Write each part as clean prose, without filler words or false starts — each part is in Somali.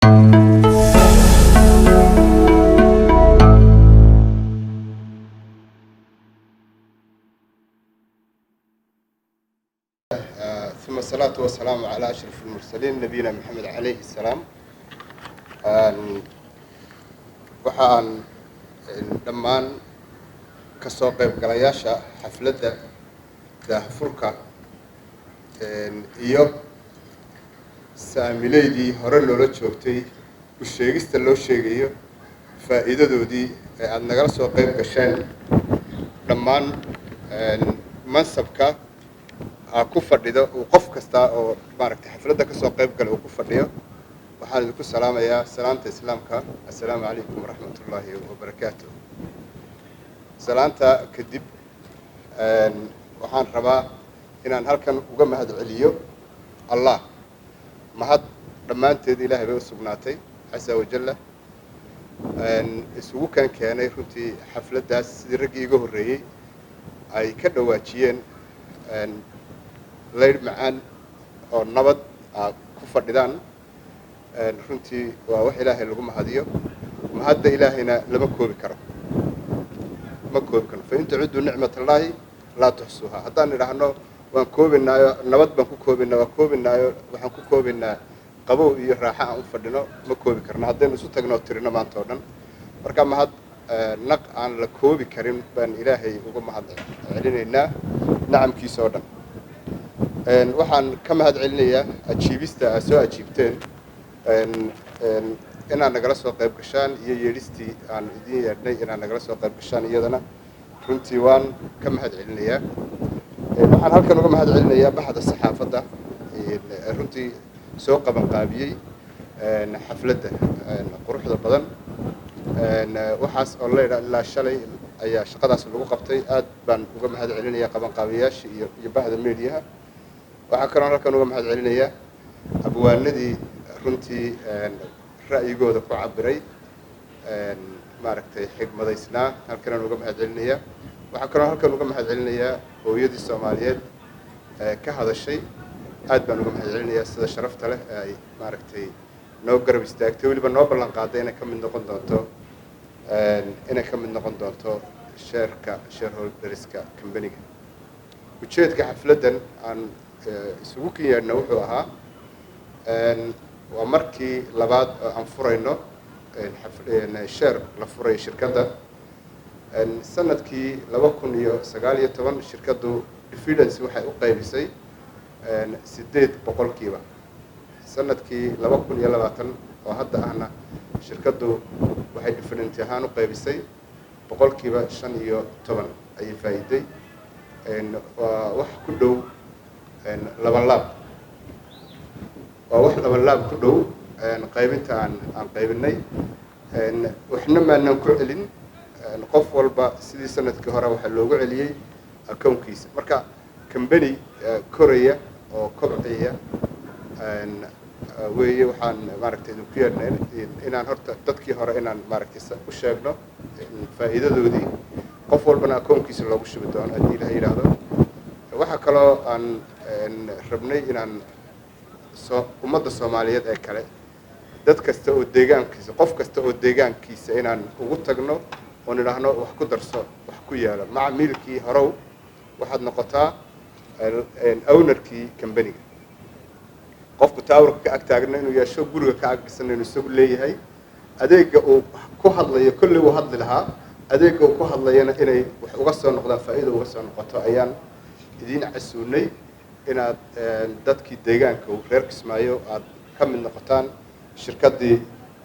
ثم الصلاة والسلام على أشرف المرسلين نبينا محمد عليه السلام. Waxa aan dhammaan ka soo qaybgalayaasha xafladda daahfurka iyo saamileydii hore loola joogtay u sheegista loo sheegayo faa'iidadoodii ee aada nagala soo qayb gasheen, dhammaan mansabka aa ku fadhido uu qof kasta oo maaragtay xafladda ka soo qayb galay uu ku fadhiyo, waxaan idinku salaamayaa salaanta Islaamka: assalaamu calaykum waraxmat ullaahi wabarakaatu. Salaanta kadib, waxaan rabaa inaan halkan uga mahad celiyo Allah. Mahad dhammaanteed Ilaahay bay u sugnaatay casa wajalla, isugu kan keenay runtii xafladdaas. Sidii raggii iga horreeyey ay ka dhawaajiyeen, laydh macaan oo nabad aa ku fadhidaan runtii waa wax Ilaahay lagu mahadiyo. Mahadda Ilaahayna lama koobi karo, ma koobi karno. Fa in tacudduu nicmat allaahi laa tuxsuuha. Haddaan idhaahno waan koobinaayo, nabad baan ku koobinaa, waan koobinaayo, waxaan ku koobaynaa qabow iyo raaxo aan u fadhino, ma koobi karno haddaynu isu tagno oo tirino maanta oo dhan. Marka mahad naq aan la koobi karin baan Ilaahay uga mahad celinaynaa nacamkiisa oo dhan. Waxaan ka mahad celinayaa ajiibista aad soo ajiibteen inaad nagala soo qayb gashaan iyo yeedhistii aan idiin yeedhnay inaad nagala soo qayb gashaan, iyadana runtii waan ka mahad celinayaa. Waxaan halkan uga mahad celinayaa baxda saxaafadda runtii soo qabanqaabiyey xafladda quruxda badan. Waxaas oo leydha ilaa shalay ayaa shaqadaas lagu qabtay. Aad baan uga mahad celinayaa qabanqaabiyaasha iyo bahda mediaha. Waxaa kaloo halkan uga mahad celinayaa abwaanadii runtii ra'yigooda ku cabiray, maaragtay, xigmadaysnaa, halkanaan uga mahad celinayaa. Waxaa kaloo halkan uga mahad celinayaa hooyadii Soomaaliyeed ee ka hadashay. Aad baan uga mahad celinayaa sida sharafta leh ee ay, maaragtay, noo garab istaagtay, weliba noo ballan qaaday inay ka mid noqon doonto sheerka shareholderska companyga. Ujeedka xafladdan aan isugu kin yeedhno wuxuu ahaa, waa markii labaad oo aan furayno share la furayo shirkadda. Sanadkii 2019 shirkaddu dividends waxay u qaybisay 8%. Sanadkii 2020 oo hadda ahna shirkaddu waxay dividend ahaan u qaybisay 15% ayay faa'iiday. Waa wax ku dhow laban laab, waa wax laban laab ku dhow qaybinta aan qaybinay. Waxna maanaan ku celin, qof walba sidii sanadkii hore waxaa loogu celiyey accountkiisa. Marka company koraya oo kobcaya weeye. Waxaan, maaragtay, idinku yeedhnay inaan horta dadkii hore inaan, maaragtay, u sheegno faa'iidadoodii, qof walbana accountkiisa loogu shubi doono haddii Ilaha yidhaahdo. Waxaa kaloo aan rabnay inaan soo ummadda Soomaaliyeed ee kale, dad kasta oo deegaankiisa, qof kasta oo deegaankiisa inaan ugu tagno oon idhaahno wax ku darso, wax ku yeelo. Macmiilkii horow waxaad noqotaa ownerkii companyga. Qofku towerka ka ag taagna inuu yeesho, guriga ka ag dhisana inuu isagu leeyahay, adeega uu ku hadlayo kolley uu hadli lahaa, adeega uu ku hadlayana inay wax uga soo noqdaan, faa'iida uga soo noqoto ayaan idiin casuunay, inaad dadkii deegaanka reer Kismaayo aad ka mid noqotaan shirkaddii,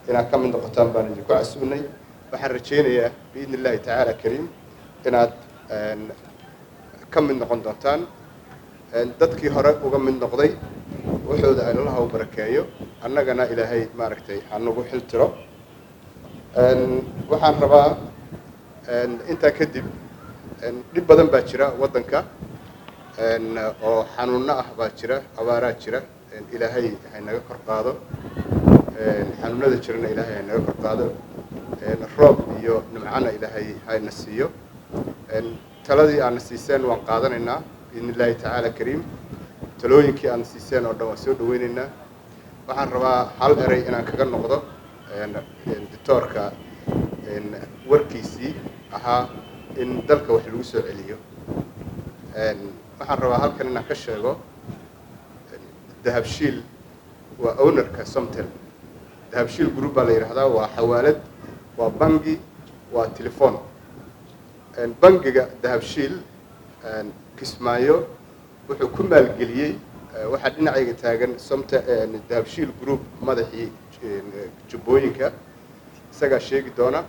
inaad ka mid noqotaan baan idinku casuunay. Waxaan rajaynayaa biidni illahi tacaala kariim inaad ka mid noqon doontaan. Dadkii hore uga mid noqday waxooda Allaha u barakeeyo, annagana Ilaahay, maaragtay, hanagu xil tiro. Waxaan rabaa intaa kadib, dhib badan baa jira waddanka oo xanuunno ah baa jira, abaaraa jira. Ilaahay haynaga kor qaado xanuunada jirana, Ilaahay haynaga kor qaado, roob iyo nimcana Ilaahay hayna siiyo. Taladii aadna siiseen waan qaadanaynaa biidni illahi tacaala kariim. Talooyinkii aadna siiseen oo dhan waan soo dhaweynaynaa. Waxaan rabaa hal erey inaan kaga noqdo doctoorka warkiisii ahaa in dalka wax lagu soo celiyo. Waxaan rabaa halkan inaan ka sheego, Dahabshiil waa ownerka Somtel. Dahabshiil Group baa la yidhahdaa. Waa xawaalad, waa bangi, waa telefon. Bangiga Dahabshiil Kismaayo wuxuu ku maalgeliyey. Waxaa dhinacayga taagan Somte Dahabshiil Group madaxii Jubbooyinka, isagaa sheegi doona,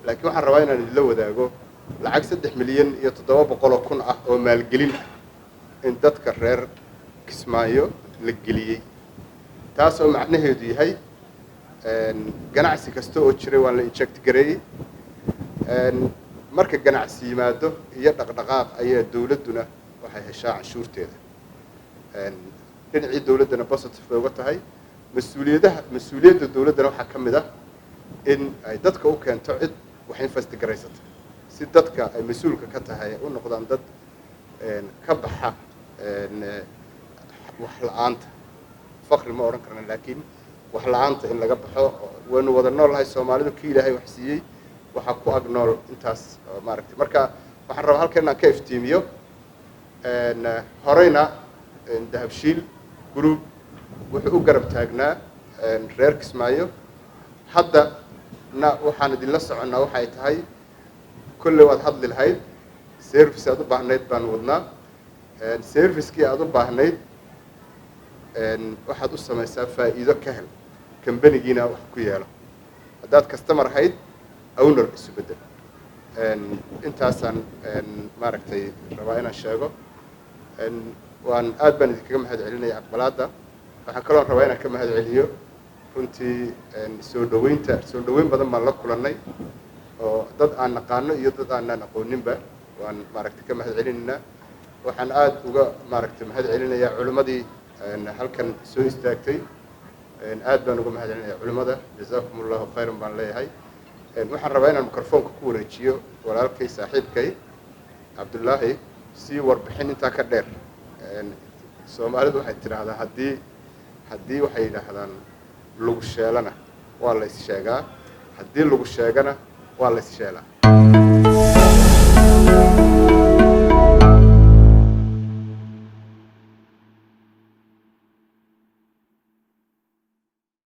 laakiin waxaan rabaa inaan idinla wadaago lacag 3,700,000 ah oo maalgelin ah in dadka reer Kismaayo la geliyey, taas oo macnaheedu yahay ganacsi kasta oo jiray waan la inject gareeyey. Marka ganacsi yimaado iyo dhaqdhaqaaq ayaa dawladduna waxay heshaa canshuurteeda. Dhinacii dawladdana positive bay uga tahay. Mas-uuliyadaha, mas-uuliyadda dawladdana waxaa ka mid ah in ay dadka u keento cid wax invest garaysata, si dadka ay mas-uulka ka tahay ay u noqdaan dad ka baxa wax la-aanta. Faqri ma odhan karna, laakiin wax la-aanta in laga baxo. Waynu wada nool nahay Soomaalidu. Kii Ilaahay wax siiyey waxaa ku ag nool intaas maaragtay. Marka waxaan rabaa halkan inaan ka iftiimiyo, horeyna Dahabshiil Group wuxuu u garab taagnaa reer Kismaayo. Hadda na waxaan idinla soconnaa waxay tahay, kolley waad hadli lahayd, service aad u baahnayd baan wadnaa. Servicekii aad u baahnayd waxaad u samaysaa faa'iido ka hel, kambanigiina wax ku yeelo. Haddaad customer ahayd, owner isu beddel. Intaasaan maaragtay rabaa inaan sheego. Waan aad baan idinkaga mahad celinaya aqbalaadda. Waxaan kaloon rabaa inaan ka mahad celiyo runtii soo dhaweynta. Soo dhaweyn badan baan la kulannay oo dad aan naqaano iyo dad aanaan aqooninba waan maaragtay ka mahad celinaynaa. Waxaan aada uga maaragtay mahad celinayaa culimmadii halkan soo istaagtay. Aad baan uga mahad celinaya culimmada. Jazaakum Allahu khayran baan leeyahay. Waxaan rabaa inaan microfoonka ku wareejiyo walaalkay, saaxiibkay Cabdullaahi, si warbixin intaa ka dheer. Soomaalidu waxay tidhaahdaa, haddii waxay yidhaahdaan lagu sheelana waa la is sheegaa, haddii lagu sheegana waa la is sheelaa.